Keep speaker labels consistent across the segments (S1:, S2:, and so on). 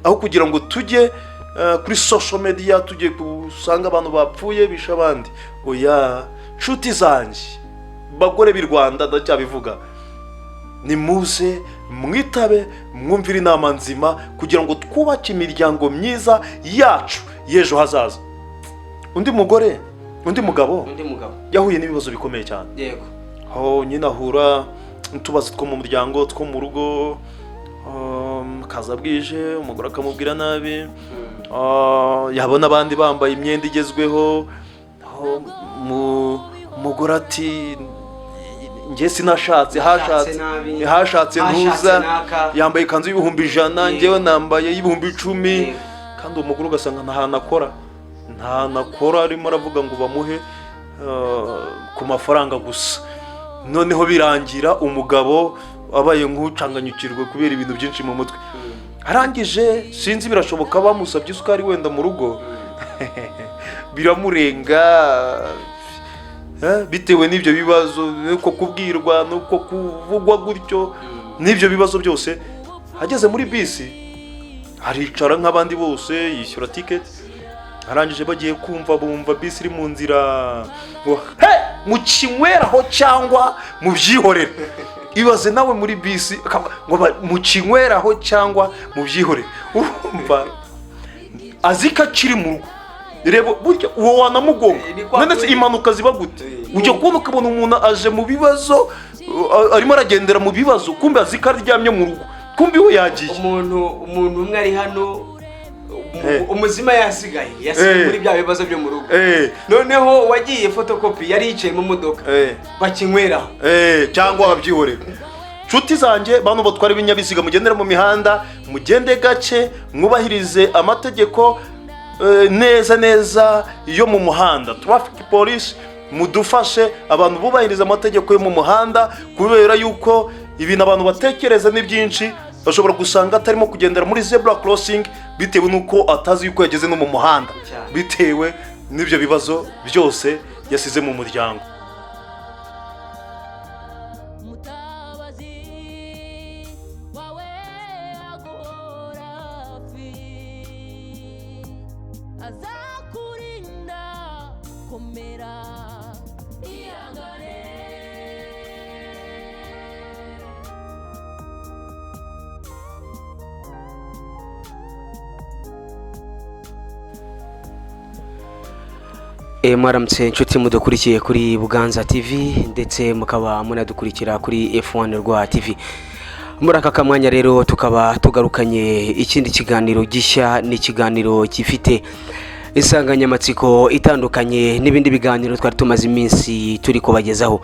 S1: Aho kugira ngo tujye kuri social media, tujye gusanga abantu bapfuye, bishe abandi. Oya, nshuti zanjye, bagore b'i Rwanda, ndacyabivuga, nimuze mwitabe, mwumvire inama nzima kugira ngo twubake imiryango myiza yacu y'ejo hazaza. Undi mugore, undi mugabo
S2: Undi mugabo
S1: yahuye n'ibibazo bikomeye cyane, aho nyine ahura n'utubazo two mu muryango, two mu rugo, akaza bwije, umugore akamubwira nabi. Yabona abandi bambaye imyenda igezweho, aho umugore ati: "Njye sinashatse, hashatse
S2: nabi.
S1: Hashatse
S2: Hashatse
S1: ntuza
S2: naka."
S1: Yambaye ikanzu y'ibihumbi 100, njyewe nambaye y'ibihumbi 10." Kandi uwo mugore ugasanga nta hantu akora, nta hantu akora, arimo aravuga ngo bamuhe ku mafaranga gusa. Noneho birangira umugabo abaye nk'ucanganyukirwa kubera ibintu byinshi mu mutwe. Arangije, sinzi, birashoboka bamusabye isukari wenda mu rugo, biramurenga, bitewe n'ibyo bibazo, nuko kubwirwa, nuko kuvugwa gutyo, n'ibyo bibazo byose. Ageze muri bisi, aricara nk'abandi bose, yishyura tiketi. Arangije, bagiye kumva bumva bisi iri mu nzira ngo: "He, mukinyweraho cyangwa mubyihorere." Ibaze nawe, muri bisi ngo mukinyweraho cyangwa mubyihorere. Urumva azi ko akiri mu rugo. Reba burya uwo wanamugonga.
S2: Ni kwa
S1: None se
S2: kundi.
S1: impanuka ziba gute? Ujya kubona ukabona umuntu aje mu bibazo, arimo aragendera mu bibazo, kumbe azi ko aryamye mu rugo, kumbe iwe yagiye.
S2: Umuntu umwe ari hano, umuzima yasigaye muri bya bibazo byo mu rugo. Noneho wagiye fotokopi yari yicaye mu modoka, bakinyweraho.
S1: Cyangwa babyihorera. Nshuti zanjye, bantu batwara ibinyabiziga, mugendere mu mihanda, mugende gake, mwubahirize amategeko neza neza yo mu muhanda. Traffic police, mudufashe abantu bubahiriza amategeko yo mu muhanda, kubera yuko ibintu abantu batekereza ni byinshi. Bashobora gusanga atarimo kugendera muri zebra crossing bitewe n'uko atazi yuko yageze no mu muhanda, bitewe n'ibyo bibazo byose yasize mu muryango.
S3: Mutabazi wawe aguhora hafi, azakurinda. Komera, ihangane.
S2: Mwaramutse inshuti mudukurikiye kuri Buganza TV, ndetse mukaba munadukurikira kuri F1 Rwa TV. Muri aka kamwanya rero tukaba tugarukanye ikindi kiganiro gishya. Ni ikiganiro gifite insanganyamatsiko itandukanye n'ibindi biganiro twari tumaze iminsi turi kubagezaho.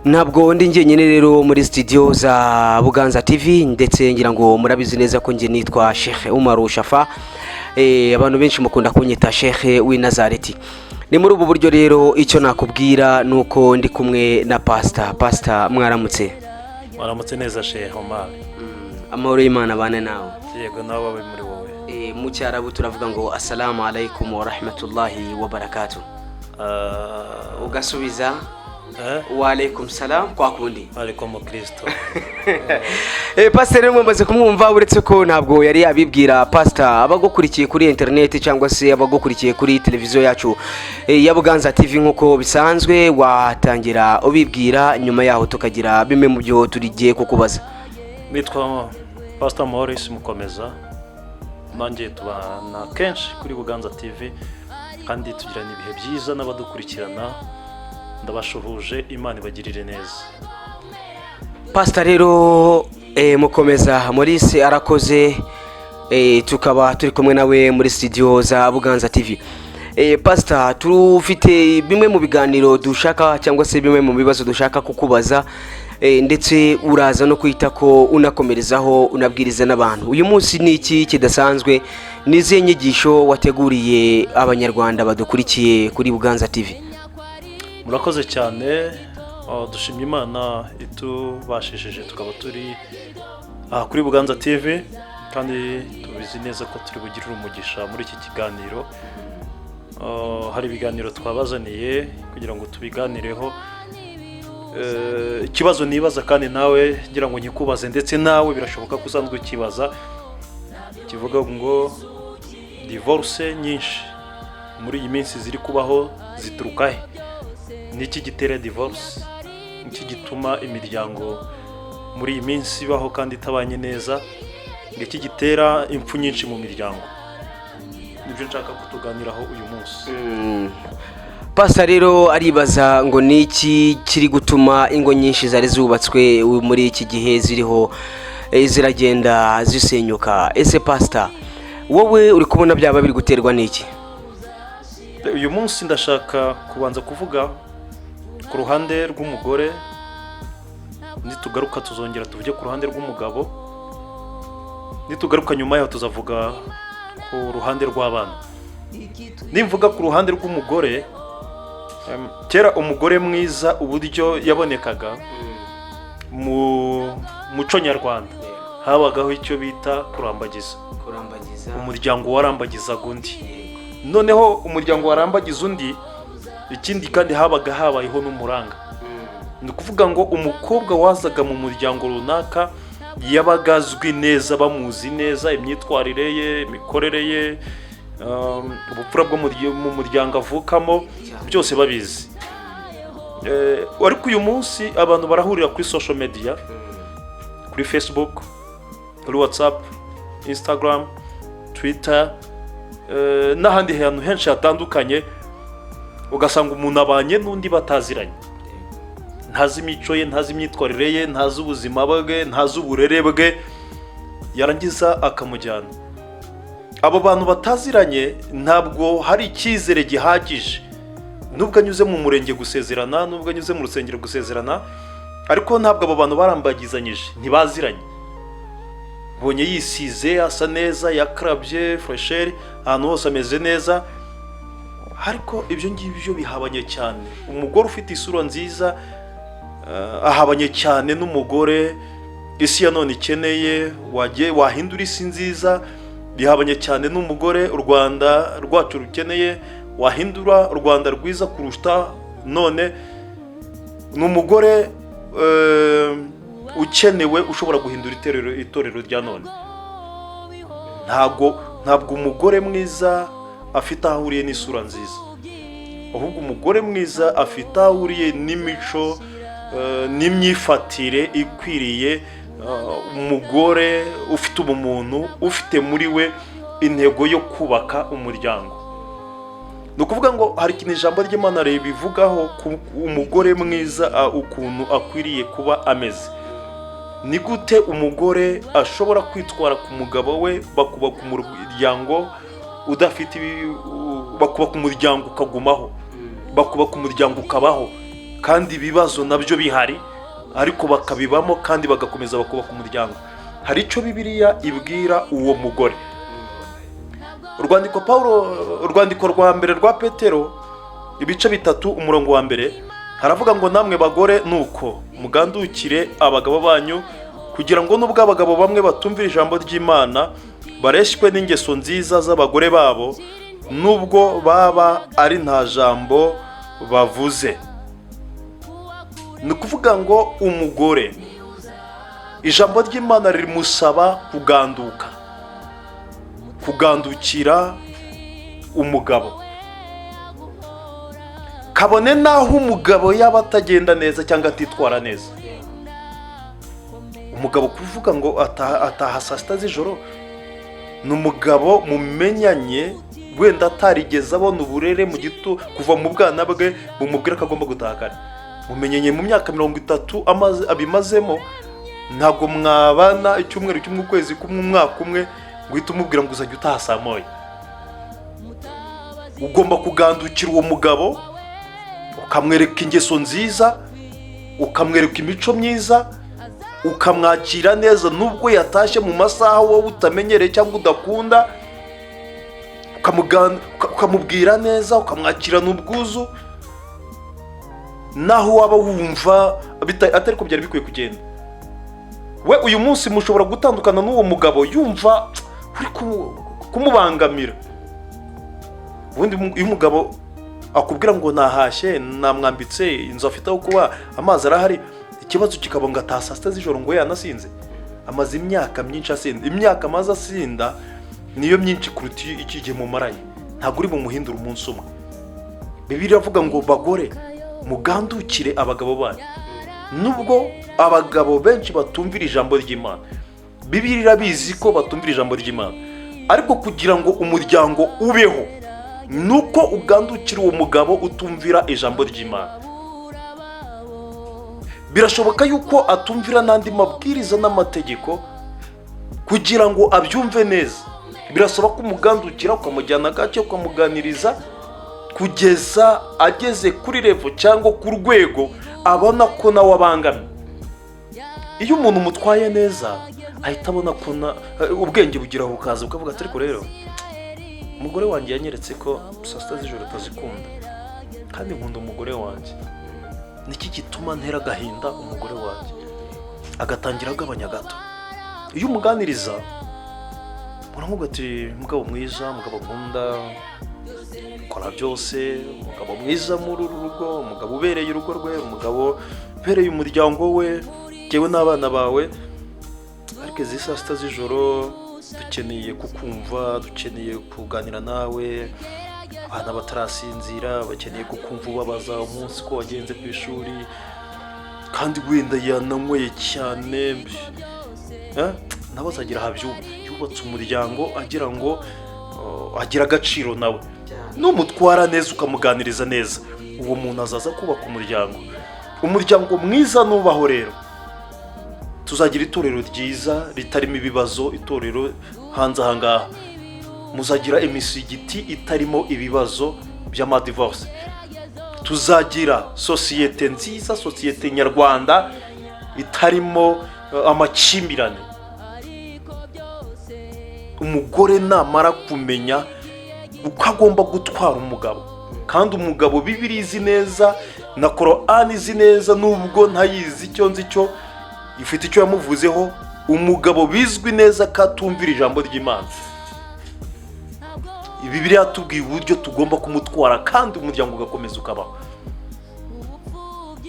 S2: Ntabwo ndi njyenyine rero muri studio za Buganza TV, ndetse ngira ngo murabizi neza ko njye nitwa Sheikh Umar Shafa. Abantu benshi mukunda kunyita Sheikh w'i Nazareti. Ni muri ubu buryo rero, icyo nakubwira ni uko ndi kumwe na pasita. Pasita, mwaramutse?
S1: Waramutse neza, Sheikh Omar.
S2: Amahoro y'Imana abane nawe.
S1: Yego, nawe abe muri wowe.
S2: Mu Cyarabu turavuga ngo: "Assalamu alaikum wa rahmatullahi wa barakatuh." Ugasubiza "Wa alaikum salam" kwa kundi.
S1: Ariko mu Kristo.
S2: Pasiteri rero mwamaze kumwumva, uretse ko ntabwo yari yabibwira. Pasita, abagukurikiye kuri interineti cyangwa se abagukurikiye kuri televiziyo yacu ya Buganza TV, nk'uko bisanzwe watangira ubibwira, nyuma yaho tukagira bimwe mu byo turigiye kukubaza.
S1: Nitwa Pastor Maurice Mukomeza. Nanjye tubana kenshi kuri Buganza TV kandi tugirana ibihe byiza n'abadukurikirana. Ndabashuhuje, Imana ibagirire neza.
S2: Pasita rero Mukomeza Maurice arakoze, tukaba turi kumwe nawe muri studio za Buganza TV. Pasita, tufite bimwe mu biganiro dushaka cyangwa se bimwe mu bibazo dushaka kukubaza, ndetse uraza no kwita ko unakomerezaho unabwiriza n'abantu. Uyu munsi ni iki kidasanzwe? Ni izihe nyigisho wateguriye Abanyarwanda badukurikiye kuri Buganza TV?
S1: Murakoze cyane. Dushimye Imana itubashishije tukaba turi aha kuri Buganza TV, kandi tubizi neza ko turi bugirire umugisha muri iki kiganiro. Hari ibiganiro twabazaniye kugira ngo tubiganireho. Ikibazo nibaza, kandi nawe ngira ngo nkikubaze, ndetse nawe birashoboka ko usanzwe ukibaza. Kivuga ngo divorce nyinshi muri iyi minsi ziri kubaho zituruka he? Niki gitera divorce? Niki gituma imiryango muri iyi minsi ibaho kandi itabanye neza? Niki gitera impfu nyinshi mu miryango? Nibyo nshaka kutuganiraho uyu munsi.
S2: Pastor rero aribaza ngo ni iki kiri gutuma ingo nyinshi zari zubatswe muri iki gihe ziriho ziragenda zisenyuka. Ese pastor, wowe uri kubona byaba biri guterwa n'iki?
S1: Uyu munsi ndashaka kubanza kuvuga ku ruhande rw'umugore. Nitugaruka tuzongera tuvuge ku ruhande rw'umugabo. Nitugaruka nyuma yaho tuzavuga ku ruhande rw'abana. Nimvuga ku ruhande rw'umugore, kera umugore mwiza uburyo yabonekaga mu muco nyarwanda, habagaho icyo bita kurambagiza.
S2: Kurambagiza.
S1: Umuryango warambagizaga undi. Noneho umuryango warambagiza undi, ikindi kandi habaga habayeho n'umuranga. Ni ukuvuga ngo umukobwa wazaga mu muryango runaka yabaga azwi neza, bamuzi neza, imyitwarire ye, imikorere ye, ubupfura bwo mu muryango avukamo, byose babizi. Ariko uyu munsi abantu barahurira kuri social media, kuri Facebook, kuri WhatsApp, Instagram, Twitter, n'ahandi hantu henshi hatandukanye, ugasanga umuntu abanye n'undi bataziranye, ntazi imico ye, ntazi imyitwarire ye, ntazi ubuzima bwe, ntazi uburere bwe, yarangiza akamujyana. Abo bantu bataziranye ntabwo hari icyizere gihagije. Nubwo anyuze mu murenge gusezerana, nubwo anyuze mu rusengero gusezerana, ariko ntabwo abo bantu barambagizanyije, ntibaziranye. Mbonye yisize, asa neza, yakarabye fraîcheur, ahantu hose ameze neza, ariko ibyo ngibyo bihabanye cyane. Umugore ufite isura nziza ahabanye cyane n'umugore isi ya none ikeneye, wagiye wahindura isi nziza. Bihabanye cyane n'umugore u Rwanda rwacu rukeneye, wahindura u Rwanda rwiza kurusha none. Ni umugore ukenewe, ushobora guhindura itorero rya none. Ntabwo umugore mwiza afite aho ahuriye n'isura nziza, ahubwo umugore mwiza afite aho ahuriye n'imico, n'imyifatire ikwiriye, umugore ufite ubumuntu, ufite muri we intego yo kubaka umuryango. Ni ukuvuga ngo hari ikintu ijambo ry'Imana ribivugaho ku umugore mwiza, ukuntu akwiriye kuba ameze. Ni gute umugore ashobora kwitwara ku mugabo we, bakubaka umuryango udafite bakubaka umuryango ukagumaho, bakubaka umuryango ukabaho kandi ibibazo nabyo bihari, ariko bakabibamo kandi bagakomeza bakubaka umuryango? Hari icyo Bibiliya ibwira uwo mugore. Urwandiko Paulo, urwandiko rwa mbere rwa Petero, ibice 3, umurongo wa 1, haravuga ngo: "Namwe bagore nuko mugandukire abagabo banyu, kugira ngo nubwo abagabo bamwe batumvira ijambo ry'Imana, bareshywe n'ingeso nziza z'abagore babo, nubwo baba ari nta jambo bavuze." Ni ukuvuga ngo umugore ijambo ry'Imana rimusaba kuganduka, kugandukira umugabo, kabone n'aho umugabo yaba atagenda neza cyangwa atitwara neza. Umugabo kuvuga ngo ataha saa 6 z'ijoro, ni umugabo mumenyanye wenda atarigeze abona uburere mu gito kuva mu bwana bwe bumubwira ko agomba gutaha kare. Mumenyanye mu myaka 30 amaze abimazemo, ntabwo mwabana icyumweru kimwe, ukwezi kumwe, umwaka umwe, ngo uhite umubwira ngo uzajya utaha saa 1. Ugomba kugandukira uwo mugabo, ukamwereka ingeso nziza, ukamwereka imico myiza, ukamwakira neza nubwo yatashye mu masaha wowe utamenyereye cyangwa udakunda, ukamubwira neza, ukamwakirana ubwuzu, naho waba wumva atari ko byari bikwiye kugenda. We uyu munsi mushobora gutandukana n'uwo mugabo yumva uri kumubangamira. Ubundi iyo umugabo akubwira ngo nahashye, namwambitse, inzu afite aho kuba, amazi arahari, ikibazo kikaba ngo ataha saa 6 z'ijoro ngo yanasinze, amaze imyaka myinshi asinda, imyaka amaze asinda. Niyo myinshi kuruta iki gihe mumaranye. Ntabwo uri bumuhindure umunsi umwe. Bibiliya iravuga ngo: "Bagore, mugandukire abagabo banyu." Nubwo abagabo benshi batumvira ijambo ry'Imana, Bibiliya irabizi ko batumvira ijambo ry'Imana, ariko kugira ngo umuryango ubeho ni uko ugandukira uwo mugabo utumvira ijambo ry'Imana. Birashoboka yuko atumvira n'andi mabwiriza n'amategeko. Kugira ngo abyumve neza, birasaba ko umugandukira, ukamujyana gake, ukamuganiriza kugeza ageze kuri level cyangwa ku rwego abona ko nawe abangamye. Iyo umuntu umutwaye neza, ahita abona ko ubwenge bugira bukaza, bukavuga ati: "Ariko rero umugore wanjye yanyeretse ko saa sita z'ijoro atazikunda, kandi nkunda umugore wanjye. Niki gituma ntera agahinda umugore wanjye?" Agatangira agabanya gato. Iyo umuganiriza, uramubwira ati: "Mugabo mwiza, mugabo nkunda, ukora byose, umugabo mwiza muri uru rugo, umugabo ubereye urugo rwe, umugabo ubereye umuryango we, jyewe n'abana bawe, ariko izi saa sita z'ijoro dukeneye kukumva, dukeneye kuganira nawe. Abana batarasinzira bakeneye kukumva ubabaza umunsi ko wagenze ku ishuri, kandi wenda yananyweye cyane." Nawe azagira ahabyumva. Yubatse umuryango agira ngo agire agaciro. Nawe numutwara neza, ukamuganiriza neza, uwo muntu azaza kubaka umuryango, umuryango mwiza. Nubaho rero tuzagira itorero ryiza ritarimo ibibazo. Itorero hanze aha ngaha, muzagira imisigiti itarimo ibibazo by'amadivorce. Tuzagira sosiyete nziza, sosiyete nyarwanda itarimo amakimbirane. Umugore namara kumenya uko agomba gutwara umugabo, kandi umugabo Bibiliya izi neza na Korani izi neza, nubwo ntayizi, icyo nzi cyo ifite icyo yamuvuzeho. Umugabo bizwi neza ko atumvira ijambo ry'Imana, Bibiliya yatubwiye uburyo tugomba kumutwara kandi umuryango ugakomeza ukabaho.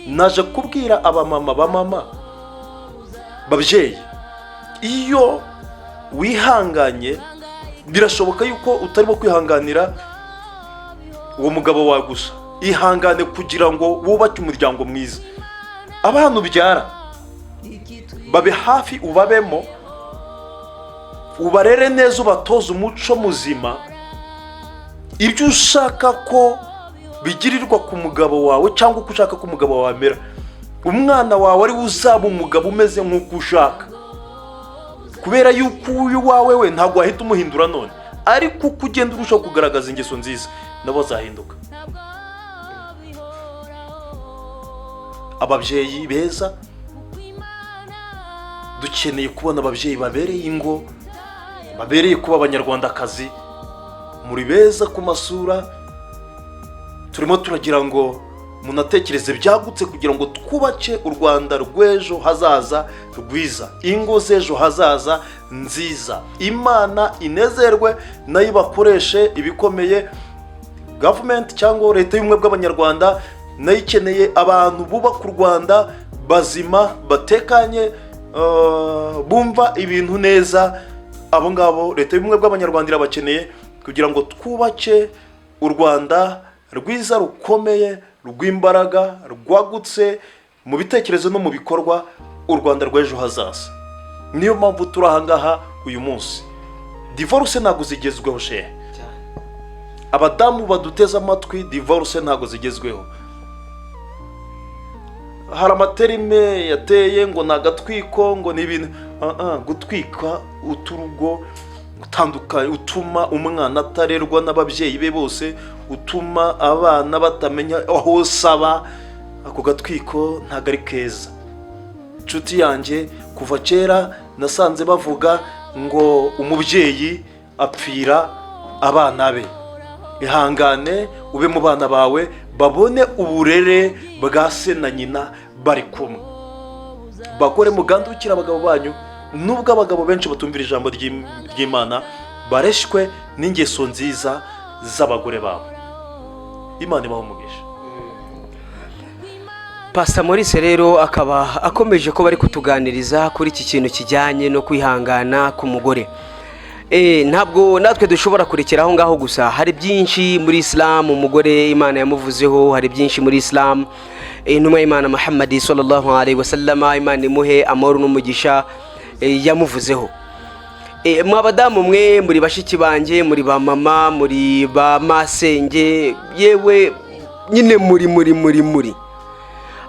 S1: Naje kubwira abamama, bamama, babyeyi, iyo wihanganye, birashoboka yuko utarimo kwihanganira uwo mugabo wawe gusa. Ihangane kugira ngo wubake umuryango mwiza. Abana ubyara babe hafi, ubabemo, ubarere neza, ubatoze umuco muzima. Ibyo ushaka ko bigirirwa ku mugabo wawe, cyangwa uko ushaka ko umugabo wawe amera, umwana wawe ari we uzaba umugabo umeze nk'uko ushaka, kubera yuko uyu wawe we ntabwo wahita umuhindura none, ariko uko ugenda urushaho kugaragaza ingeso nziza, nabo bazahinduka. Ababyeyi beza, dukeneye kubona ababyeyi babereye ingo, babereye kuba Abanyarwandakazi. Muri beza ku masura. Turimo turagira ngo munatekereze byagutse kugira ngo twubake u Rwanda rw'ejo hazaza rwiza, ingo z'ejo hazaza nziza. Imana inezerwe, nayo ibakoreshe ibikomeye. Government cyangwa Leta y'Ubumwe bw'Abanyarwanda nayo ikeneye abantu bubaka u Rwanda bazima, batekanye, bumva ibintu neza. Abo ngabo Leta y'Ubumwe bw'Abanyarwanda irabakeneye kugira ngo twubake u Rwanda rwiza, rukomeye, rw'imbaraga, rwagutse mu bitekerezo no mu bikorwa, u Rwanda rw'ejo hazaza. Niyo mpamvu turi aha ngaha uyu munsi. Divorce ntabwo zigezweho, shehe. Abadamu baduteze amatwi, divorce ntabwo zigezweho. Hari amaterme yateye ngo ni agatwiko, ngo ni ibintu. Gutwika uturugo utandukanye, utuma umwana atarerwa n'ababyeyi be bose, utuma abana batamenya aho usaba, ako gatwiko ntabwo ari keza, inshuti yanjye. Kuva kera nasanze bavuga ngo umubyeyi apfira abana be. Ihangane ube mu bana bawe, babone uburere bwa se na nyina bari kumwe. Bagore, mugandukire abagabo banyu, nubwo abagabo benshi batumvira ijambo ry'Imana, bareshywe n'ingeso nziza z'abagore babo. Imana ibaho umugisha.
S2: Pastor Maurice rero akaba akomeje ko bari kutuganiriza kuri iki kintu kijyanye no kwihangana ku mugore. Ntabwo natwe dushobora kurekera aho ngaho gusa. Hari byinshi muri Isilamu umugore Imana yamuvuzeho, hari byinshi muri Isilamu intumwa y'Imana Muhammad sallallahu alaihi wasallama, Imana imuhe amahoro n'umugisha, yamuvuzeho. Mwa badamu mwe, muri bashiki banjye, muri ba mama, muri ba masenge, yewe nyine muri,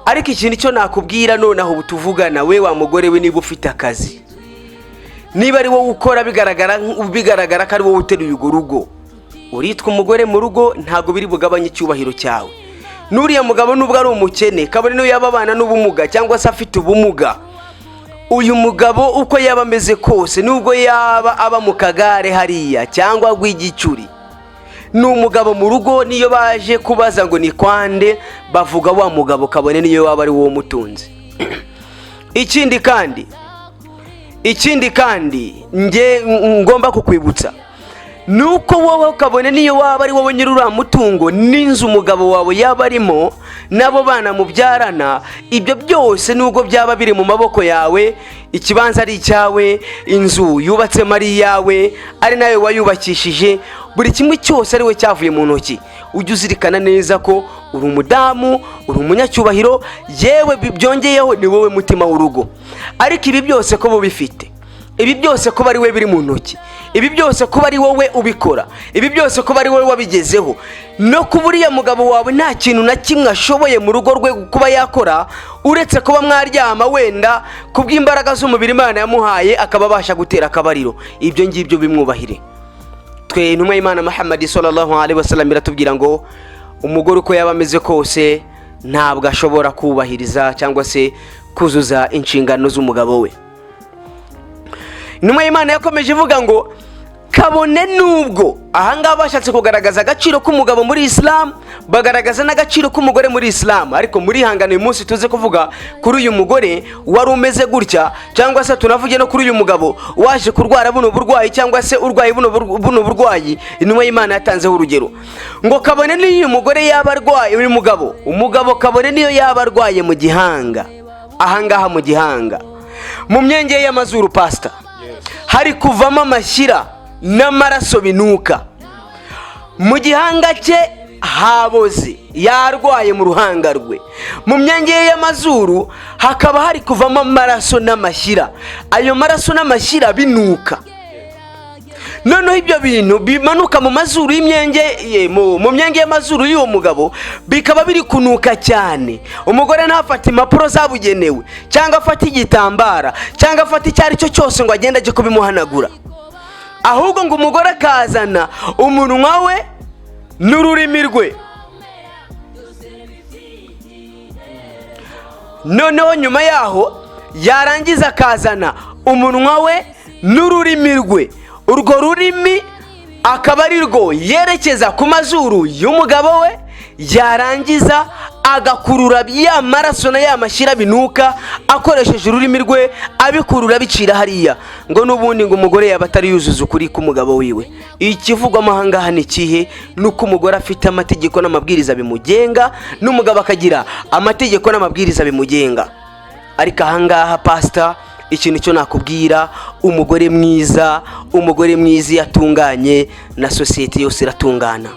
S2: ariko ikintu cyo nakubwira nonaho ubu tuvugana, we wa mugore we, niba ufite akazi, niba ari wowe ukora, bigaragara ko ari wowe uteruye urwo rugo, uritwa umugore mu rugo, ntabwo biri bugabanye icyubahiro cyawe. N'uriya mugabo nubwo ari umukene, kabone niyo yaba abana n'ubumuga cyangwa se afite ubumuga, uyu mugabo uko yaba ameze kose, nubwo yaba aba mu kagare hariya cyangwa rw'igicuri, ni umugabo mu rugo. Niyo baje kubaza ngo ni kwande, bavuga wa mugabo, kabone niyo waba ari wowe umutunze. Ikindi kandi nge ngomba kukwibutsa ni uko wowe, kabone niyo waba ari wowe nyiri uriya mutungo n'inzu umugabo wawe yaba arimo n'abo bana mubyarana, ibyo byose nubwo byaba biri mu maboko yawe, ikibanza ari icyawe, inzu yubatsemo ari iyawe, ari nawe wayubakishije, buri kimwe cyose ari we cyavuye mu ntoki, ujye uzirikana neza ko uri umudamu, uri umunyacyubahiro, yewe byongeyeho ni wowe mutima w'urugo. Ariko ibi byose ko bubifite, ibi byose kuba ari we biri mu ntoki, ibi byose kuba ari wowe ubikora, ibi byose kuba ari wowe wabigezeho, no kuba uriya mugabo wawe nta kintu na kimwe ashoboye mu rugo rwe kuba yakora uretse kuba mwaryama, wenda kubw'imbaraga z'umubiri Imana yamuhaye akaba abasha gutera akabariro, ibyo ngibyo bimwubahire. Twe intumwa y'Imana Muhammad sallallahu alaihi wasallam iratubwira ngo umugore uko yaba ameze kose ntabwo ashobora kubahiriza cyangwa se kuzuza inshingano z'umugabo we. Intumwa y'Imana yakomeje ivuga ngo kabone nubwo, ahangaha bashatse kugaragaza agaciro k'umugabo muri Isilamu, bagaragaza n'agaciro k'umugore muri Isilamu, ariko muri hangano uyu munsi tuze kuvuga kuri uyu mugore wari umeze gutya, cyangwa se tunavuge no kuri uyu mugabo waje kurwara buno burwayi, cyangwa se urwaye buno burwayi. Intumwa y'Imana yatanzeho urugero ngo kabone n'iyo uyu mugore yaba arwaye, uyu mugabo, umugabo kabone n'iyo yaba arwaye mu gihanga, ahangaha mu gihanga, mu myenge ye y'amazuru, pasita, hari kuvamo amashyira n'amaraso binuka, mu gihanga cye haboze, yarwaye mu ruhanga rwe, mu myenge ye y'amazuru hakaba hari kuvamo amaraso n'amashyira, ayo maraso n'amashyira binuka. Noneho ibyo bintu bimanuka mu mazuru y'imyenge ye, mu myenge y'amazuru y'uwo mugabo bikaba biri kunuka cyane. Umugore ntafate impapuro zabugenewe cyangwa afate igitambara cyangwa afate icyo ari cyo cyose ngo agende ajye kubimuhanagura, ahubwo ngo umugore akazana umunwa we n'ururimi rwe. Noneho nyuma yaho yarangiza akazana umunwa we n'ururimi rwe, urwo rurimi akaba ari rwo yerekeza ku mazuru y'umugabo we, yarangiza agakurura ya maraso na ya mashyira binuka akoresheje ururimi rwe, abikurura bicira hariya. Ngo n'ubundi ngo umugore yaba atari yuzuza ukuri k'umugabo wiwe. Ikivugwamo ahangaha ni ikihe? Ni uko umugore afite amategeko n'amabwiriza bimugenga, n'umugabo akagira amategeko n'amabwiriza bimugenga. Ariko ahangaha, pasita, ikintu cyo nakubwira, umugore mwiza, umugore mwiza iyo atunganye na sosiyete yose iratungana.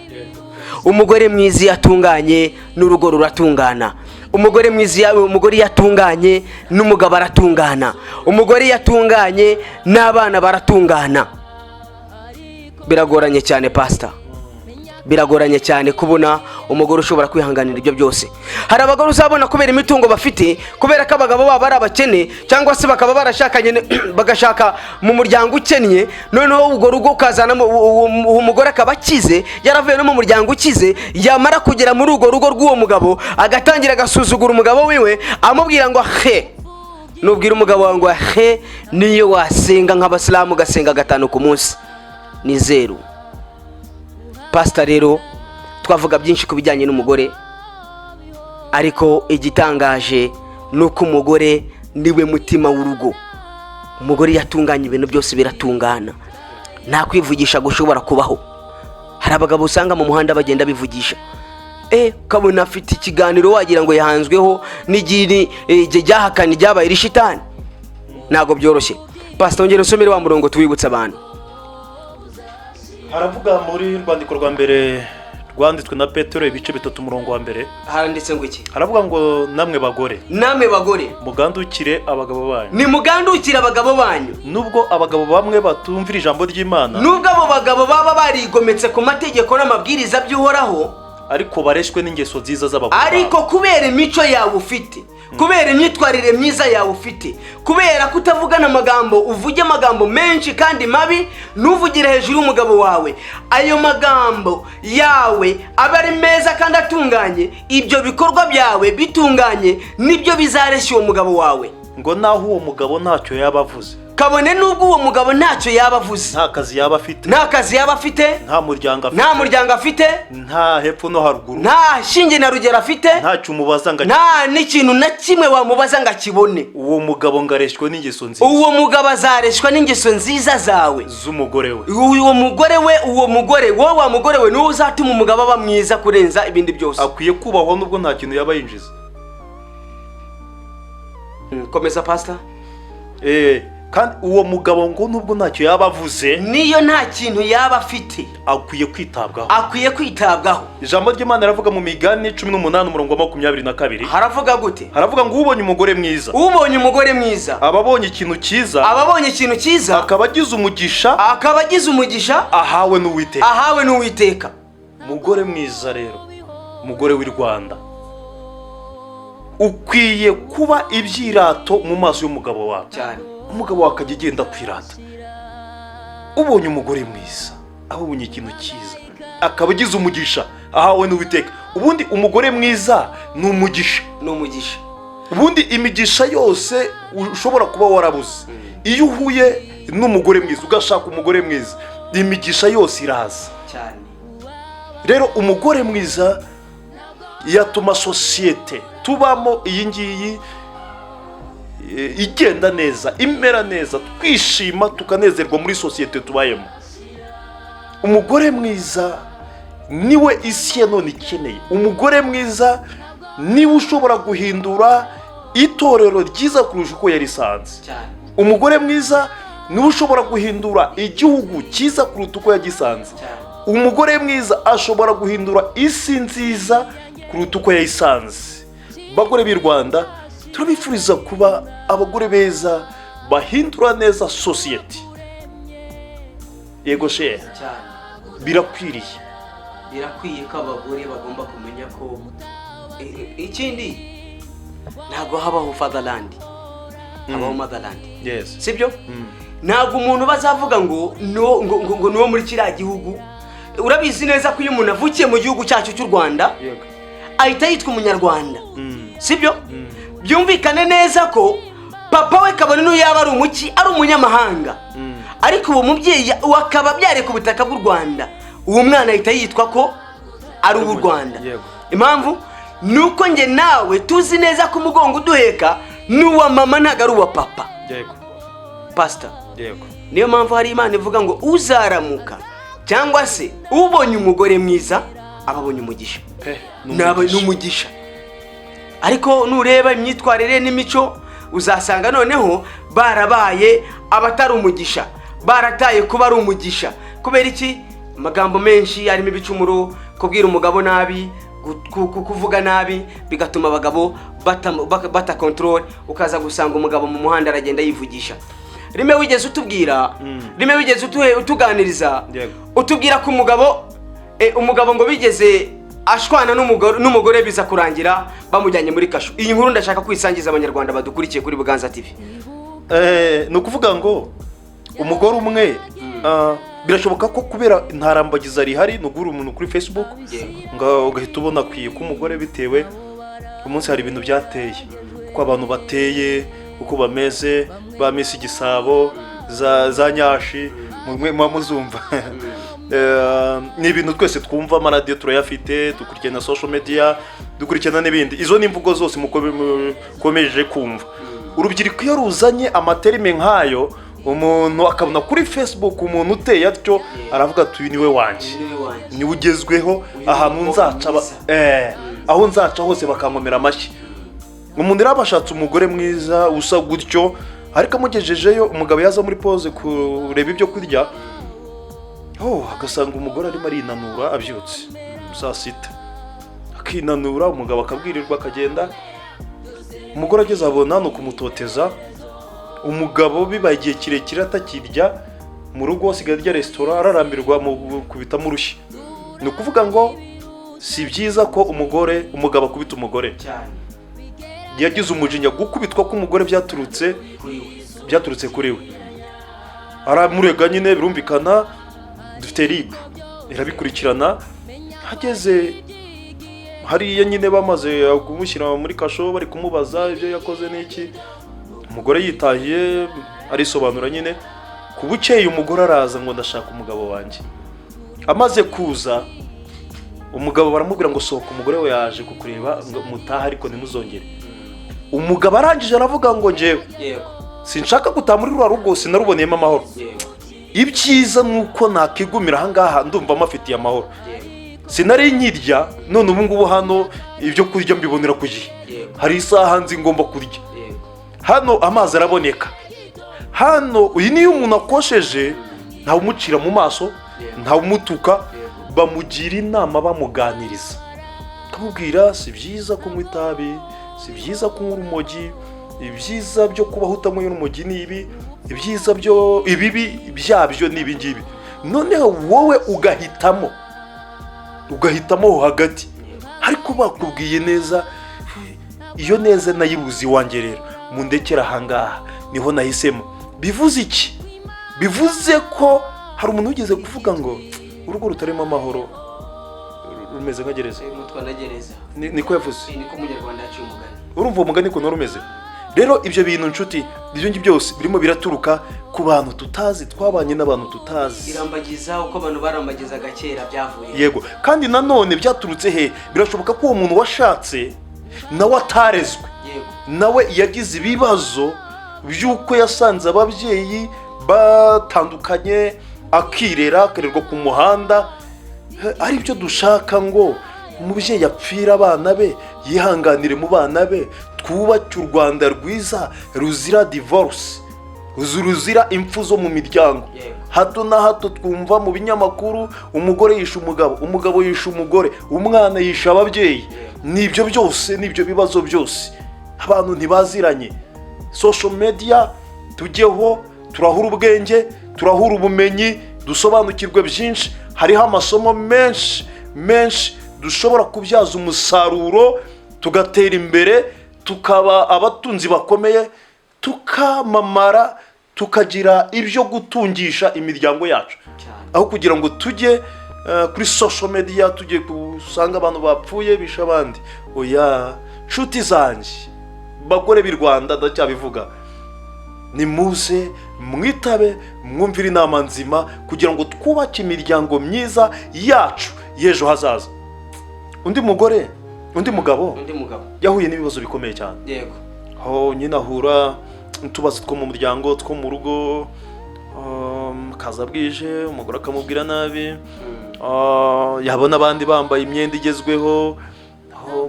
S2: Umugore mwiza iyo atunganye n'urugo ruratungana. Umugore mwiza iyo, umugore iyo atunganye n'umugabo aratungana. Umugore iyo atunganye n'abana baratungana. Biragoranye cyane, pasita, biragoranye cyane kubona umugore ushobora kwihanganira ibyo byose. Hari abagore uzabona kubera imitungo bafite, kubera ko abagabo babo ari abakene, cyangwa se bakaba barashakanye bagashaka mu muryango ukennye, noneho urwo rugo ukazanamo uwo mugore akaba akize, yaravuye no mu muryango ukize, yamara kugera muri urwo rugo rw'uwo mugabo agatangira agasuzugura umugabo wiwe, amubwira ngo he. Nubwira umugabo wawe ngo he, niyo wasenga nk'abasilamu ugasenga gatanu ku munsi, ni zeru. Pasita, rero twavuga byinshi ku bijyanye n'umugore, ariko igitangaje ni uko umugore niwe mutima w'urugo. Umugore iyo atunganya ibintu byose biratungana, nta kwivugisha gushobora kubaho. Hari abagabo usanga mu muhanda bagenda bivugisha, ukabona afite ikiganiro wagira ngo yahanzweho n'igiri ryahakanye ryabaye irishitani. Ntabwo byoroshye. Pasita, ongera usomere wa murongo tuwibutsa abantu.
S1: Haravuga muri rwandiko rwa mbere rwanditswe na Petero, ibice 3, umurongo wa 1.
S2: Haranditse ngo iki?
S1: Haravuga ngo: "Namwe bagore,
S2: Namwe bagore,
S1: mugandukire abagabo banyu,
S2: nimugandukire abagabo banyu,
S1: nubwo abagabo bamwe batumvira ijambo ry'Imana,
S2: nubwo abo bagabo baba barigometse ku mategeko n'amabwiriza by'Uhoraho,
S1: ariko bareshywe n'ingeso nziza z'abagore babo."
S2: Ariko kubera imico yawe ufite, kubera imyitwarire myiza yawe ufite, kubera kutavugana amagambo, uvuge amagambo menshi kandi mabi, ntuvugire hejuru y'umugabo wawe, ayo magambo yawe aba ari meza kandi atunganye, ibyo bikorwa byawe bitunganye, nibyo bizareshya uwo mugabo wawe.
S1: Ngo naho uwo mugabo ntacyo yaba avuze,
S2: Kabone n'ubwo uwo mugabo ntacyo yaba avuze,
S1: nta kazi yaba afite,
S2: nta kazi yaba afite,
S1: nta muryango afite,
S2: nta muryango afite,
S1: nta hepfo no haruguru,
S2: nta shinge na rugero afite,
S1: ntacyo umubaza ngo
S2: nta n'ikintu na kimwe wamubaza ngo akibone,
S1: uwo mugabo ngo areshywe n'ingeso nziza
S2: uwo mugabo azareshywa n'ingeso nziza zawe,
S1: z'umugore we.
S2: Uwo mugore we, uwo mugore wowe, wa mugore we, niwe uzatuma umugabo aba mwiza kurenza ibindi byose.
S1: Akwiye kubahwa nubwo nta kintu yaba yinjiza.
S2: Komeza, pasita.
S1: Kandi uwo mugabo ngo nubwo ntacyo yaba avuze,
S2: Niyo nta kintu yaba afite,
S1: akwiye kwitabwaho.
S2: Akwiye kwitabwaho.
S1: Ijambo ry'Imana riravuga mu Migani 18, umurongo wa 22.
S2: Haravuga gute?
S1: Haravuga ngo: "Ubonye umugore mwiza,
S2: Ubonye umugore mwiza,
S1: aba abonye ikintu cyiza,
S2: aba abonye ikintu cyiza,
S1: akaba agize umugisha
S2: akaba agize umugisha
S1: ahawe n'Uwiteka."
S2: ahawe n'Uwiteka.
S1: Mugore mwiza rero, mugore w'i Rwanda, ukwiye kuba ibyirato mu maso y'umugabo wawe. Umugabo wawe akajya agenda kwirata. Ubonye umugore mwiza aba abonye ikintu cyiza, akaba agize umugisha ahawe n'Uwiteka. Ubundi umugore mwiza ni umugisha.
S2: Ni umugisha.
S1: Ubundi imigisha yose ushobora kuba warabuze, iyo uhuye n'umugore mwiza, ugashaka umugore mwiza, imigisha yose iraza. Rero umugore mwiza yatuma sosiyete tubamo iyi ngiyi igenda neza, imera neza, twishima, tukanezerwa muri sosiyete tubayemo. Umugore mwiza niwe isi ya none ikeneye. Umugore mwiza niwe ushobora guhindura itorero ryiza kurusha uko yarisanze. Umugore mwiza niwe ushobora guhindura igihugu cyiza kuruta uko yagisanze. Umugore mwiza ashobora guhindura isi nziza kuruta uko yayisanze. Bagore b'i Rwanda, turabifuriza kuba abagore beza bahindura neza sosiyete. Yego shehe. Birakwiriye.
S2: Birakwiye ko abagore bagomba kumenya ko ikindi, ntabwo habaho fatherland, habaho motherland. Sibyo? Ntabwo umuntu bazavuga ngo ngo ni uwo muri kiriya gihugu. Urabizi neza ko iyo umuntu avukiye mu gihugu cyacu cy'u Rwanda, ahita yitwa Umunyarwanda, sibyo? Byumvikane neza ko papa we, kabone n'iyo yaba ari umuki, ari umunyamahanga, ariko uwo mubyeyi akaba abyariye ku butaka bw'u Rwanda, uwo mwana ahita yitwa ko ari uw'u Rwanda. Impamvu ni uko njye nawe tuzi neza ko umugongo uduheka ni uwa mama, ntabwo ari uwa papa. Pasita, niyo mpamvu hari Imana ivuga ngo uzaramuka cyangwa se ubonye umugore mwiza aba abonye umugisha.
S1: Pe.
S2: Ni umugisha. Ariko nureba imyitwarire n'imico, uzasanga noneho barabaye abatari umugisha, barataye kuba ari umugisha. Kubera iki? Amagambo menshi arimo ibicumuro, kubwira umugabo nabi, kuvuga nabi, bigatuma abagabo bata control. Ukaza gusanga umugabo mu muhanda aragenda yivugisha. Rimwe wigeze utubwira, rimwe wigeze utuganiriza, utubwira ko umugabo ngo bigeze ashwana n'umugore, biza kurangira bamujyanye muri kasho. Iyi nkuru ndashaka kwisangiza Abanyarwanda badukurikiye kuri Buganza TV.
S1: Ni ukuvuga ngo umugore umwe, birashoboka ko kubera ntarambagiza rihari, ni uguhura umuntu kuri Facebook ngo ugahita ubona akwiye ko umugore, bitewe umunsi hari ibintu byateye, uko abantu bateye, uko bameze, ba Miss Igisabo, za nyashi mwe muba muzumva. Ni ibintu twese twumva, amaradiyo turayafite, dukurikirana social media, dukurikirana n'ibindi. Izo ni imvugo zose mukomeje kumva. Urubyiruko iyo ruzanye ama termes nk'ayo, umuntu akabona kuri Facebook umuntu uteye atyo, aravuga ati: "Uyu niwe wanjye, niwe ugezweho,
S2: Uyu
S1: ahantu
S2: ni
S1: nzaca
S2: mwiza."
S1: Aho nzaca hose bakankomera amashyi. Umuntu rero aba ashatse umugore mwiza usa gutyo, ariko amugejejeyo, umugabo yaza muri pause kureba ibyo kurya. Oh, agasanga umugore arimo arinanura, abyutse saa 6 akinanura, umugabo akabwirirwa akagenda. Umugore ageze abona ni ukumutoteza. Umugabo bibaye igihe kirekire atakirya mu rugo, asigaye arya resitora, ararambirwa mu kubitamo urushyi. Ni ukuvuga ngo si byiza ko umugabo akubita umugore.
S2: Cyane.
S1: Yagize umujinya, gukubitwa k'umugore byaturutse
S2: Kuri we.
S1: Byaturutse kuri we. Aramurega nyine, birumvikana, dufite RIB irabikurikirana. Hageze hariya nyine, bamaze kumushyira muri kasho, bari kumubaza ibyo yakoze n'iki, umugore yitahiye arisobanura nyine. Ku bukeye umugore araza ngo: "Ndashaka umugabo wanjye." Amaze kuza, umugabo baramubwira ngo: "Sohoka, umugore we yaje kukureba ngo mutahe, ariko ntimuzongere." Umugabo arangije aravuga ngo: "Njyewe sinshaka gutaha muri ruriya rugo, sinaruboneyemo amahoro. Ibyiza ni uko nakigumira ahangaha, ndumva mafitiye amahoro. Sinari nkirya, none ubu ngubu hano ibyo kurya mbibonera ku gihe. Hari isaha nzi ngomba kurya. Hano amazi araboneka. Hano uyu niyo umuntu akosheje ntawumucira mu maso, ntawumutuka, bamugira inama, bamuganiriza, akamubwira: si byiza kunywa itabi, si byiza kunywa urumogi, ibyiza byo kubaho utanyweye urumogi ni ibi, ibyiza byo ibibi byabyo ni ibi ngibi." Noneho wowe ugahitamo aho hagati, ariko bakubwiye neza. Iyo neza nayibuze iwanjye, rero mundekere ahangaha, niho nahisemo. Bivuze iki? Bivuze ko hari umuntu wigeze kuvuga ngo urugo rutarimo amahoro rumeze nka gereza.
S2: Umutwa na gereza.
S1: Niko yavuze.
S2: Niko Umunyarwanda yaciye umugani.
S1: Urumva uwo mugani ukuntu wari umeze? Rero ibyo bintu, nshuti, ibyo ngibyo byose birimo biraturuka ku bantu tutazi, twabanye n'abantu tutazi.
S2: Irambagiza, uko abantu barambagizaga kera byavuye.
S1: Yego, kandi nanone byaturutse he? Birashoboka ko uwo muntu washatse nawe atarezwe, nawe yagize ibibazo by'uko yasanze ababyeyi batandukanye, akirera, akarerwa ku muhanda. Ari byo dushaka ngo umubyeyi apfire abana be, yihanganire mu bana be, twubake u Rwanda rwiza ruzira divorce, ruzira impfu zo mu miryango. Hato na hato twumva mu binyamakuru umugore yishe umugabo, umugabo yishe umugore, umwana yishe ababyeyi. Nibyo byose, nibyo bibazo byose, abantu ntibaziranye. Social media tujyeho, turahura ubwenge, turahura ubumenyi, dusobanukirwe byinshi. Hariho amasomo menshi menshi dushobora kubyaza umusaruro, tugatera imbere, tukaba abatunzi bakomeye, tukamamara, tukagira ibyo gutungisha imiryango yacu, aho kugira ngo tujye kuri social media, tujye gusanga abantu bapfuye bishe abandi. Oya, nshuti zanjye, bagore b'i Rwanda, ndacyabivuga, nimuze mwitabe, mwumvire inama nzima kugira ngo twubake imiryango myiza yacu y'ejo hazaza. Undi mugore, undi mugabo
S2: Undi mugabo.
S1: yahuye n'ibibazo bikomeye cyane. Aho nyine ahura n'utubazo two mu muryango, two mu rugo, akaza bwije, umugore akamubwira nabi. Yabona abandi bambaye imyenda igezweho, aho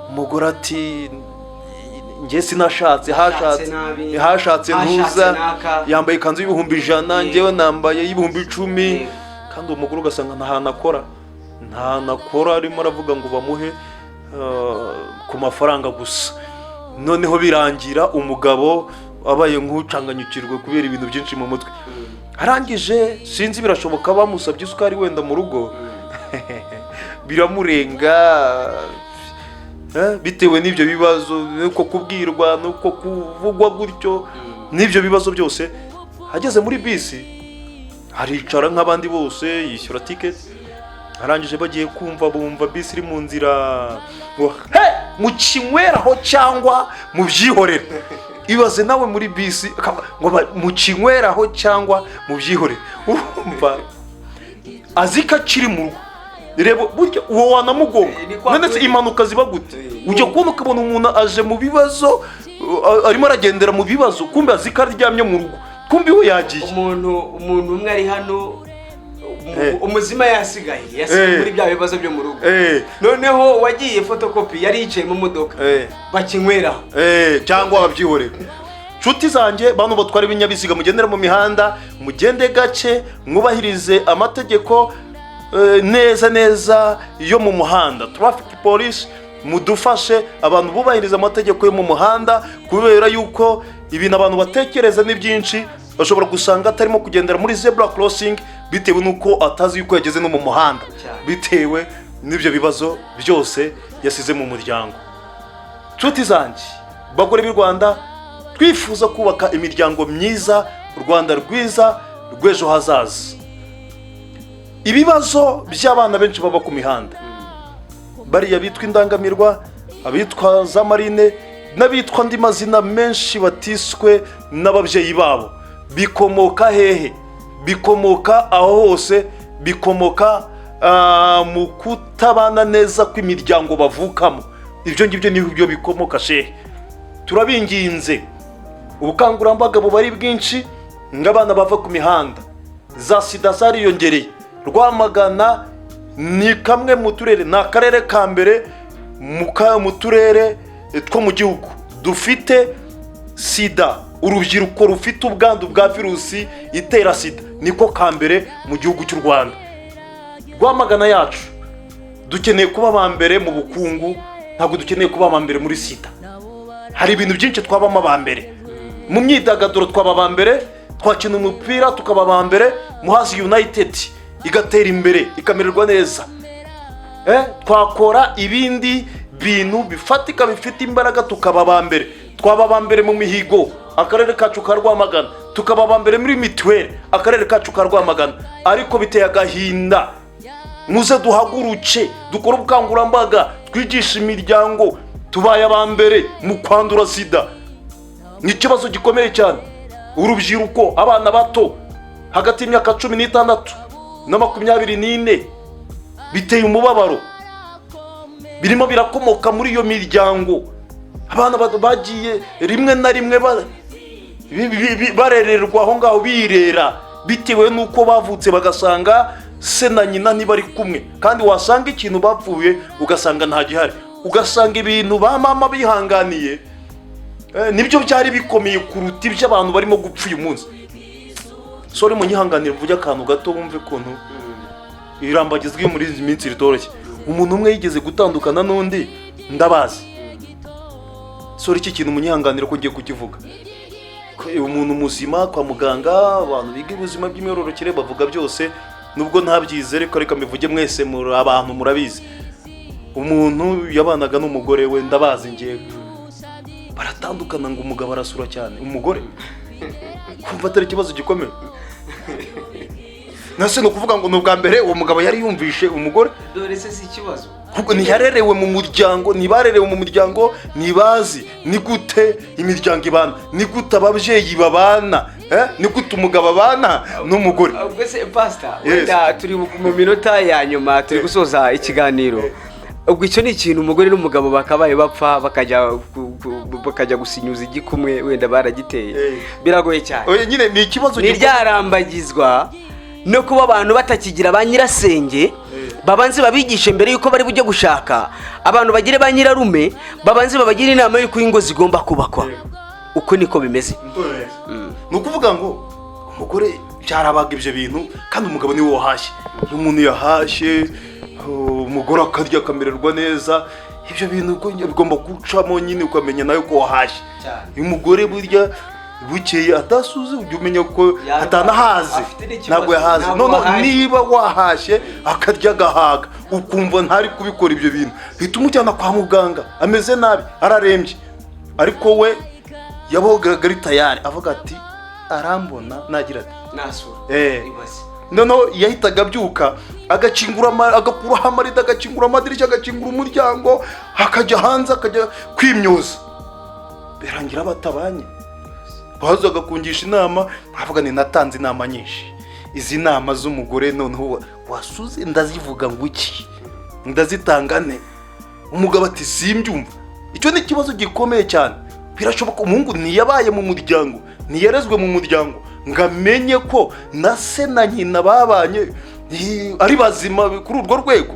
S1: umugore ati: "Njye sinashatse, hashatse
S2: Nabi.
S1: hashatse
S2: Hashatse
S1: ntuza
S2: naka."
S1: yambaye ikanzu y'100,000, njyewe nambaye y'10,000." Kandi uwo mugore ugasanga nta hantu akora, nta hantu akora, arimo aravuga ngo bamuhe ku mafaranga gusa. Noneho birangira umugabo abaye nk'ucanganyukirwe kubera ibintu byinshi mu mutwe. Arangije, sinzi, birashoboka bamusabye isukari wenda mu rugo, biramurenga, bitewe n'ibyo bibazo, nuko kubwirwa, nuko kuvugwa gutyo, n'ibyo bibazo byose. Ageze muri bisi aricara nk'abandi bose, yishyura tiketi. Arangije bagiye kumva bumva bisi iri mu nzira ngo: "He, mukinyweraho cyangwa mubyihorere." Ibaze nawe muri bisi ngo mukinyweraho cyangwa mubyihorere. Urumva azi ko akiri mu rugo. Reba burya uwo wanamugonga.
S2: Ni kwa
S1: None se
S2: kundi.
S1: impanuka ziba gute? Ujya kubona ukabona umuntu aje mu bibazo, arimo aragendera mu bibazo, kumbe azi ko aryamye mu rugo, kumbe iwe yagiye.
S2: Umuntu umwe ari hano, umuzima yasigaye muri bya bibazo byo mu rugo. Noneho wagiye fotokopi yari yicaye mu modoka, bakinyweraho.
S1: Cyangwa babyihorera. Nshuti. Nshuti zanjye, bantu batwara ibinyabiziga mugendera mu mihanda, mugende gake, mwubahirize amategeko neza neza yo mu muhanda. Traffic police, mudufashe abantu bubahiriza amategeko yo mu muhanda, kubera yuko ibintu abantu batekereza ni byinshi. Bashobora gusanga atarimo kugendera muri zebra crossing bitewe n'uko atazi yuko yageze no mu muhanda, bitewe n'ibyo bibazo byose yasize mu muryango. Nshuti zanjye, bagore b'i Rwanda, twifuza kubaka imiryango myiza, u Rwanda rwiza rw'ejo hazaza. Ibibazo by'abana benshi baba ku mihanda, bariya bitwa indangamirwa, abitwa za marine n'abitwa andi mazina menshi batiswe n'ababyeyi babo, bikomoka hehe? Bikomoka aho hose, bikomoka mu kutabana neza kw'imiryango bavukamo. Ibyo ngibyo ni byo bikomoka. Shehe, turabinginze, ubukangurambaga buba ari bwinshi ng'abana bava ku mihanda. Za sida zariyongereye. Rwamagana ni kamwe mu turere, ni akarere ka mbere mu turere two mu gihugu dufite sida. Urubyiruko rufite ubwandu bwa virusi itera sida niko ka mbere mu gihugu cy'u Rwanda. Rwamagana yacu, dukeneye kuba aba mbere mu bukungu, ntabwo dukeneye kuba aba mbere muri sida. Hari ibintu byinshi twabamo aba mbere. Mu myidagaduro twaba aba mbere, twakina umupira tukaba aba mbere, Muhazi United igatera imbere, ikamererwa neza. Twakora ibindi bintu bifatika bifite imbaraga, tukaba aba mbere. Twaba aba mbere mu mihigo, akarere kacu ka Rwamagana, tukaba aba mbere muri mituweli, akarere kacu ka Rwamagana. Ariko biteye agahinda. Muze duhaguruke, dukore ubukangurambaga, twigishe imiryango. Tubaye aba mbere mu kwandura sida, ni ikibazo gikomeye cyane. Urubyiruko, abana bato hagati y'imyaka 16 na 24, biteye umubabaro. Birimo birakomoka muri iyo miryango. Abana bagiye rimwe na rimwe barererwa aho ngaho, birera bitewe n'uko bavutse bagasanga se na nyina ntibari kumwe, kandi wasanga ikintu bapfuye ugasanga nta gihari, ugasanga ibintu ba mama bihanganiye nibyo byari bikomeye kuruta ibyo abantu barimo gupfa uyu munsi. Sorry, munyihanganire mvuge akantu gato wumve ukuntu irambagizwa muri iyi minsi ritoroshye. Umuntu umwe yigeze gutandukana n'undi, ndabazi. Sorry, iki kintu munyihanganire ko ngiye kukivuga. Ko umuntu muzima, kwa muganga, abantu biga ubuzima bw'imyororokere bavuga byose, nubwo ntabyize, ariko reka mbivuge, mwese muri abantu murabizi. Umuntu yabanaga n'umugore we, ndabazi ngewe, baratandukana ngo umugabo arasura cyane umugore. Kumva atari ikibazo gikomeye nase, ni ukuvuga ngo ni ubwa mbere uwo mugabo yari yumvishe umugore.
S2: Dore se si ikibazo?
S1: Ahubwo ntiyarerewe mu muryango, ntibarerewe mu muryango, ntibazi ni gute imiryango ibana, ni gute ababyeyi babana, ni gute umugabo abana n'umugore.
S2: Ubwo se pasita,
S1: Yes.
S2: wenda turi mu minota ya nyuma, turi gusoza ikiganiro. Ubwo icyo ni ikintu umugore n'umugabo bakabaye bapfa, bakajya gusinyuza igikumwe, wenda baragiteye. Biragoye cyane.
S1: Oya, nyine ni ikibazo
S2: Ni
S1: gikomeye.
S2: Ryarambagizwa no kuba abantu batakigira ba nyirasenge babanze babigishe mbere y'uko bari bujye gushaka. Abantu bagire ba nyirarume, babanze babagire inama y'uko ingo zigomba kubakwa. Uko niko bimeze.
S1: Ni ukuvuga ngo umugore byarabaga ibyo bintu, kandi umugabo niwe wahashye. Iyo umuntu yahashye, umugore akarya akamererwa neza, ibyo bintu bigomba gucamo nyine, ukamenya nawe ko wahashye.
S2: Cyane.
S1: Uyu mugore burya bukeye atasuze, ujya umenya ko
S2: Yarwaye.
S1: atanahaze.
S2: Afite n'ikibazo.
S1: Ntabwo yahaze.
S2: Ntabwo
S1: None
S2: wahaye.
S1: niba wahashye akarya agahaga, ukumva ntari kubikora ibyo bintu, hita umujyana kwa muganga, ameze nabi, ararembye. Ariko we yabogaga ari tayari, avuga ati arambona nagira ati
S2: Nasura. Ibaze.
S1: Noneho yahitaga abyuka, agakingura agakuraho amarido, agakingura amadirishya, agakingura umuryango, akajya hanze, akajya kwimyoza. Birangira batabanye. Bazaga kungisha inama, nkavuga ni natanze inama nyinshi. Izi nama z'umugore noneho wasuze ndazivuga ngo iki, ndazitanga ne? Umugabo ati simbyumva. Icyo ni ikibazo gikomeye cyane. Birashoboka umuhungu ntiyabaye mu muryango, ntiyarezwe mu muryango ngo amenye ko na se na nyina babanye ari bazima kuri urwo rwego.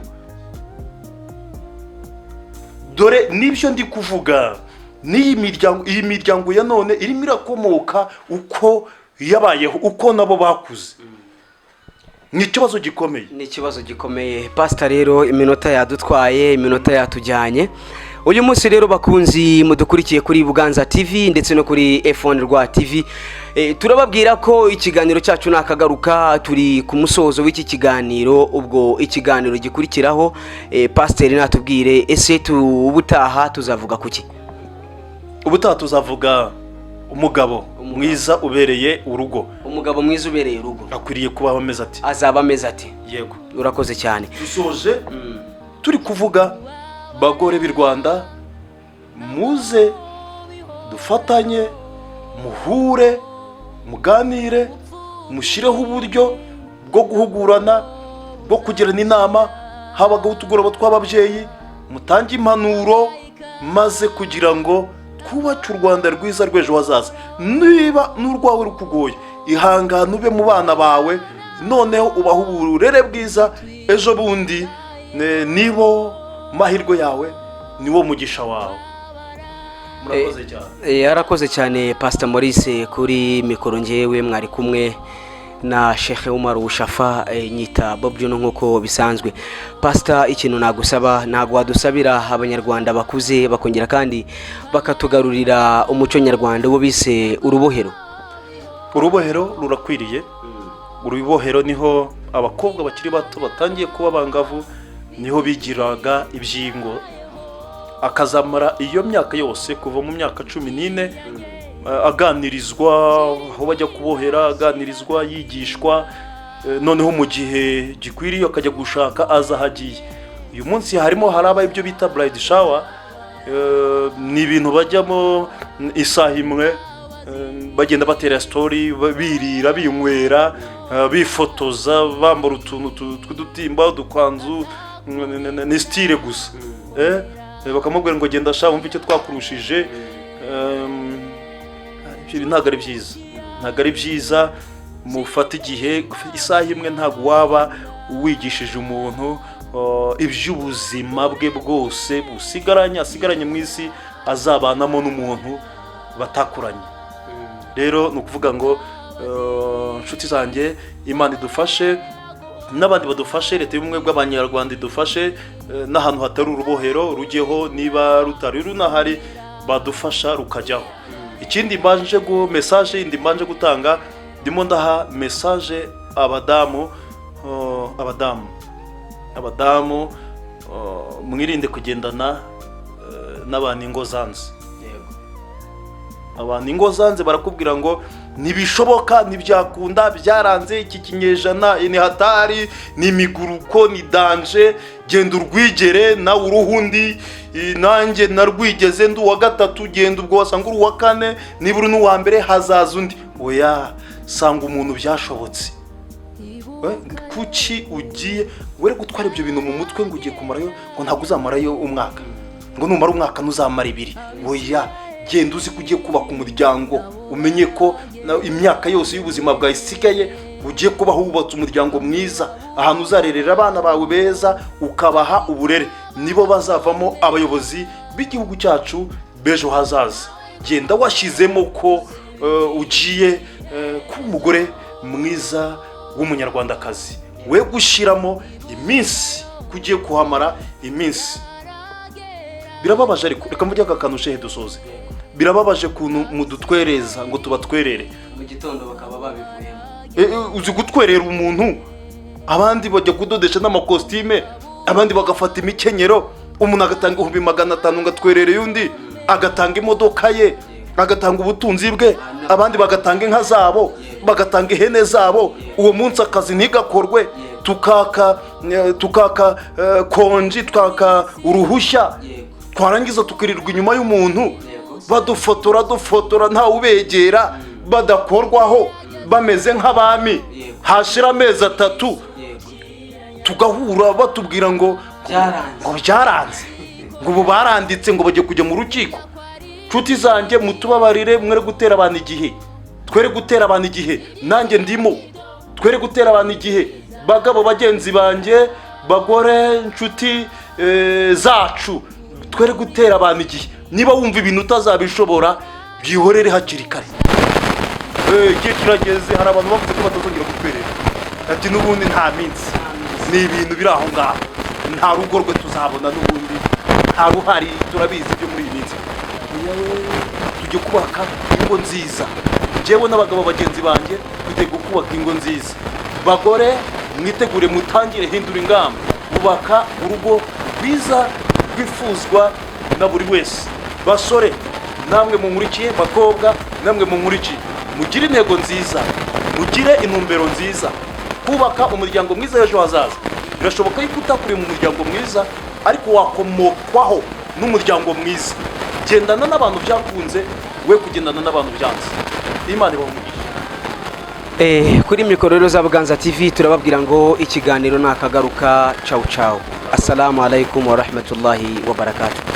S1: Dore nibyo ndi kuvuga. N'iyi miryango, iyi miryango ya none irimo irakomoka uko yabayeho, uko nabo bakuze. Ni ikibazo gikomeye.
S2: Ni ikibazo gikomeye, pasita. Rero iminota yadutwaye, iminota yatujyanye uyu munsi. Rero bakunzi mudukurikiye kuri Buganza TV ndetse no kuri F1 Rwa TV, turababwira ko ikiganiro cyacu nakagaruka. Turi ku musozo w'iki kiganiro. Ubwo ikiganiro gikurikiraho, pasiteri natubwire, ese ubutaha tuzavuga kuki?
S1: Ubutaha tuzavuga umugabo mwiza ubereye urugo.
S2: Umugabo mwiza ubereye urugo.
S1: Akwiriye kubaho ameze ati?
S2: Azaba ameze ati?
S1: Yego.
S2: Urakoze cyane.
S1: Dusoje turi kuvuga, bagore b'i Rwanda, muze dufatanye, muhure, muganire, mushyireho uburyo bwo guhugurana, bwo kugirana inama, habagaho utugoroba tw'ababyeyi, mutange impanuro, maze kugira ngo twubake u Rwanda rwiza rw'ejo hazaza. Niba n'urwawe rukugoye, ihangane ube mu bana bawe, noneho ubahe uburere bwiza. Ejo bundi nibo mahirwe yawe, niwo mugisha wawe. Murakoze cyane.
S2: Arakoze cyane Pastor Maurice. Kuri mikoro ngewe mwari kumwe na Sheikh Umar Ushafa, nyita Bob Juno nk'uko bisanzwe. Pastor, ikintu nagusaba, ntabwo wadusabira abanyarwanda bakuze bakongera kandi bakatugarurira umuco nyarwanda wo bise urubohero?
S1: Urubohero rurakwiriye. Urubohero niho abakobwa bakiri bato batangiye kuba abangavu, niho bigiraga ibyingo, akazamara iyo myaka yose kuva mu myaka 14, aganirizwa aho bajya kubohera, aganirizwa, yigishwa, noneho mu gihe gikwiriye akajya gushaka aza aho agiye. Uyu munsi harimo haraba ibyo bita bridal shower, ni ibintu bajyamo isaha imwe, bagenda batera story, birira, binywera, bifotoza, bambara utuntu tw'udutimba, udukanzu, ni style gusa. Bakamubwira ngo genda sha, wumve icyo twakurushije. Ibyo ntabwo ari byiza, ntabwo ari byiza. Mufate igihe. Isaha imwe ntabwo waba wigishije umuntu iby'ubuzima bwe bwose busigaranye, asigaranye mu isi, azabanamo n'umuntu batakuranye. Rero ni ukuvuga ngo, nshuti zanjye, Imana idufashe n'abandi badufashe, Leta y'Ubumwe bw'Abanyarwanda idufashe, n'ahantu hatari urubohero rujyeho, niba rutari runahari badufasha rukajyaho. Ikindi mbanje gu message yindi mbanje gutanga, ndimo ndaha message abadamu, abadamu, mwirinde kugendana n'abantu ingo zanze. Abantu ingo zanze barakubwira ngo ntibishoboka, ntibyakunda, byaranze, iki kinyejana ni hatari, ni imiguruko, ni danger, genda urwigere nawe uruhu undi, nanjye narwigeze ndi uwa gatatu, genda ubwo wasanga uri uwa kane, niba uri n'uwa mbere hazaza undi. Oya, sanga umuntu byashobotse. Kuki ugiye were gutwara ibyo bintu mu mutwe ngo ugiye kumarayo, ngo ntabwo uzamarayo umwaka, ngo numara umwaka ntuzamara ibiri? Oya, genda uzi ko ugiye kubaka umuryango, umenye ko imyaka yose y'ubuzima bwawe isigaye ugiye kubaho wubatse umuryango mwiza, ahantu uzarerera abana bawe beza, ukabaha uburere, nibo bazavamo abayobozi b'igihugu cyacu b'ejo hazaza. Genda washyizemo ko ugiye kuba umugore mwiza w'umunyarwandakazi, we gushyiramo iminsi ko ugiye kuhamara iminsi. Birababaje, ariko reka mvuge aka kantu, shehe, dusoze. Birababaje ukuntu mudutwereza ngo tubatwerere,
S2: mu gitondo bakaba babivuyemo.
S1: Uzi gutwerera umuntu, abandi bajya kudodesha n'amakositime, abandi bagafata imikenyero, umuntu agatanga 500,000 ngo atwerereye undi, agatanga imodoka ye, agatanga ubutunzi bwe, abandi bagatanga inka zabo, bagatanga ihene zabo, uwo munsi akazi ntigakorwe, tukaka konji, tukaka uruhushya, twarangiza tukirirwa inyuma y'umuntu badufotora, dufotora, ntawe ubegera, badakorwaho, bameze nk'abami. Hashira amezi 3 tugahura batubwira ngo
S2: Byaranze.
S1: ngo byaranze, ngo ubu baranditse, ngo bagiye kujya mu rukiko. Nshuti zanjye, mutubabarire, mwere gutera abantu igihe, twere gutera abantu igihe, nanjye ndimo. Twere gutera abantu igihe, bagabo bagenzi banjye, bagore, nshuti zacu, twere gutera abantu igihe. Niba wumva ibintu utazabishobora, byihorere hakiri kare. Igihe kirageze. Hari abantu bavuze ko batazongera gutwerera, ati n'ubundi nta minsi, ni ibintu biri aho ngaho, nta rugo rwe tuzabona, n'ubundi nta ruhari, turabizi ibyo muri iyi minsi. Tujye kubaka ingo nziza. Njyewe n'abagabo bagenzi banjye twiteguye kubaka ingo nziza. Bagore, mwitegure, mutangire, hindura ingamba, ubaka urugo rwiza rwifuzwa na buri wese. Basore namwe munkurikiye, bakobwa namwe munkurikiye, mugire intego nziza, mugire intumbero nziza, kubaka umuryango mwiza w'ejo hazaza. Birashoboka yuko utakuriye mu muryango mwiza, ariko wakomokwaho n'umuryango mwiza. Gendana n'abantu byakunze, we kugendana n'abantu byanze. Imana ibahe umugisha.
S2: Kuri mikoro rero za Buganza TV turababwira ngo ikiganiro nakagaruka. Cawu cawu, assalamu alaikum wa rahmatullahi wa barakatuh.